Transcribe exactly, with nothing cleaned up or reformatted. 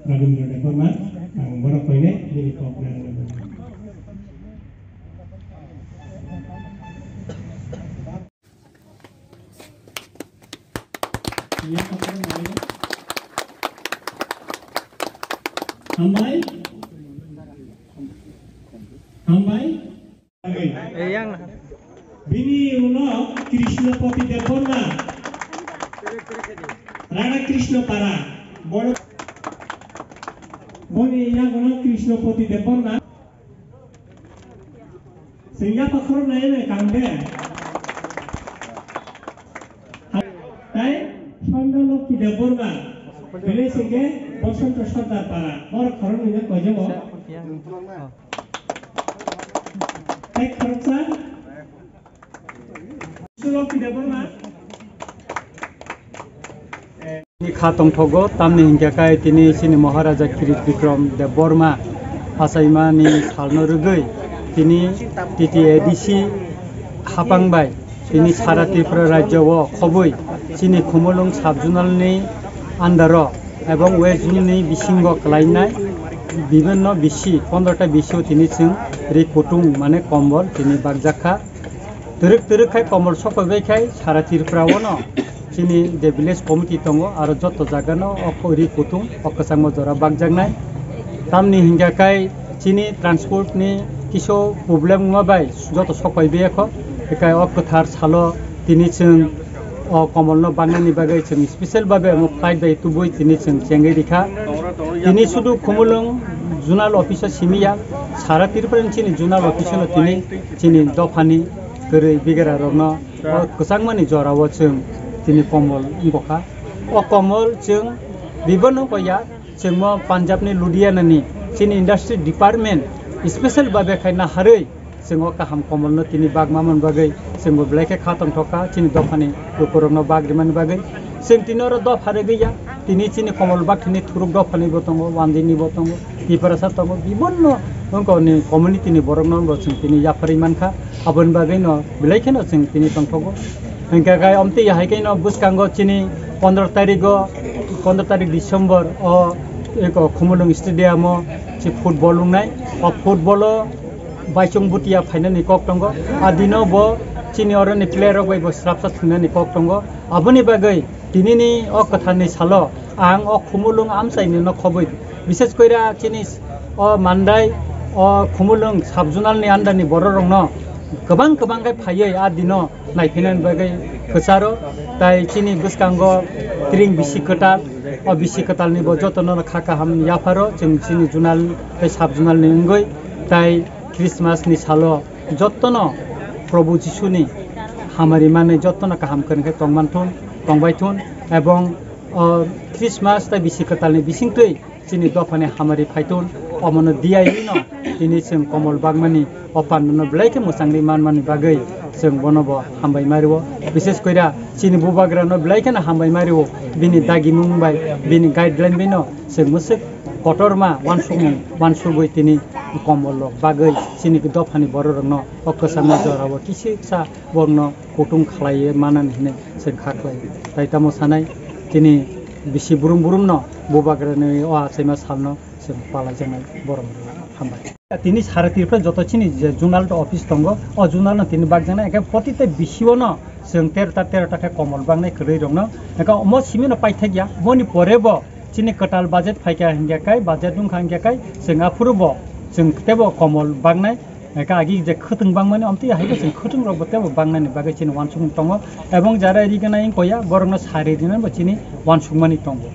Rabindra Debbarma, ang borok koinai nini kok narwkna bagwi. Hambai. Hambai. Eyang. Bini ulo Krishnopati Debbarma, Radha Krishna Para, boro-, boni yagulo Krishnopati Debbarma. Sengya pakhoro nai nai kang de. Tai Sanda Lokki Debbarma, bini sengke Bosonto Sardar Para, boro khorok nini kojomo. Ek khoroksa. Ni kha tongthogo, tamni hinkhe kai tini chini Maharaja Kirit Bikram Debbarma achaimani salno rwgwi tini T T A D C hapang bai tini sara Tripura rajyo o khobwi chini Khumulwng sub-zonal ni under o ebong West Zone ni bisingo kwlainai bibinno bisi, pondro ta bisi o tini chwng ri kutung mane kombol tini bakjak kha. Twrwk twrwk khai kombol sokoi bai khai sara Tripura o no chini je village committee tongo, aro joto jaga no o kho ri kutung o kwchangma jora bakjaknai. Tamni hinkha khai chini transport ni kisu problem wngma bai joto sokoi bai kho, hinkhe o kwthar salo tini chwng o kombol no baknani bagwi chwng special babe omo flight bai tubui tini chwng chengwi rikha. Tini sudu Khumulwng zonal office o simi ya, sara Tripura ni chini zonal office no tini chini dophani kwrwi bigera rokno o kwchangmani jorao chwng tini kombol wngkha. O kombol chwng bibonno wngkha ya, chwngmo Punjab ni Ludhiana ni chini industry department special babe khai naharwi chwng o kaham kombol no tini bagma man bagwi chwngbo belai khe kha tongthok kha chini dophani lukurokno bag rimani bagwi. Chwng tini oro dopha rwgwi ya, tini chini kombol bak thini thuruk dophani bo tongo, wanjini bo tongo, Tiprasa tongo, bibonno wngkha ni community ni borokno bo chwng tini yapharwi mankha. Aboni bagwi no belai kheno chwng tini tongthogo. Hinkhe khai omtwi hai khe no bwskango chini pondro tarik o, pondro tarik December o eko Khumulwng stadium o si football wngnai. O football o Baichung Bhutia phainani kok tongo. A dino bo chini oroni player rok bai bo swrapsa thwinani kok tongo. Aboni bagwi tinini o kwtharni salo ang o Khumulwng amchaini no khobwi, bishes koira chini o Mandai o Khumulwng sub-zonal ni under ni borok rokno kwbang kwbang khe phaiwi a dino naiphinani bagwi kwcharo, tai chini bwskango tring bisi kwtal, o bisi kwtalni bo jotono kha kaham yapharo chwng chini zonal tei sub-zonal ni wngwi, tai Christmas ni salo jotono Probhu Jisuni hamari manwi jotono kaham kwrwng khe tongman thun, tongbai thun, ebong o Christmas tei bisi kwtalni bisingtwi chini dophani hamari phaitun, omono diyaino tini chwng komol bagmani o pandano belai khe mwchangwi manmani bagwi chwng bono bo hambai mario. Bishes koira chini bubagrano belai kheno hambai mario, bini dagimung bai, bini guideline baino chwng mwswk kotorma wansukmung wansugwi tini komolrok bagwi chini dophani bororokno o kwchangma jorao kisisa borokno kutung khlaiwi manani hinwi chwng kha khlai. Tai tamo sanai, chini bisi brum brumno bubagrani o achaima salno chwng palaijaknai borok hambai. Tini sara Tripura joto chini je zonal office tongo, o zonalno tini bakjaknai, hwnkhe protita bisiono chwng tero ta, tero ta khe komol baknai kwrwirokno. Hwnkhe omo simino paithakya, moni pore bo chini kwtal budget phaikha hinkhe kai, budget wngkha hinkhe kai, chwng aphuru bo chwng teibo komol baknai. Eka agi je khwtwng bangmani, omtwi hai bo chwng khwtwng rok bo teibo bangnani bagwi chini wansukmung tongo. Ebong jara ri gana wng koya, borokno sari rinani bo chini wansukmani tongo.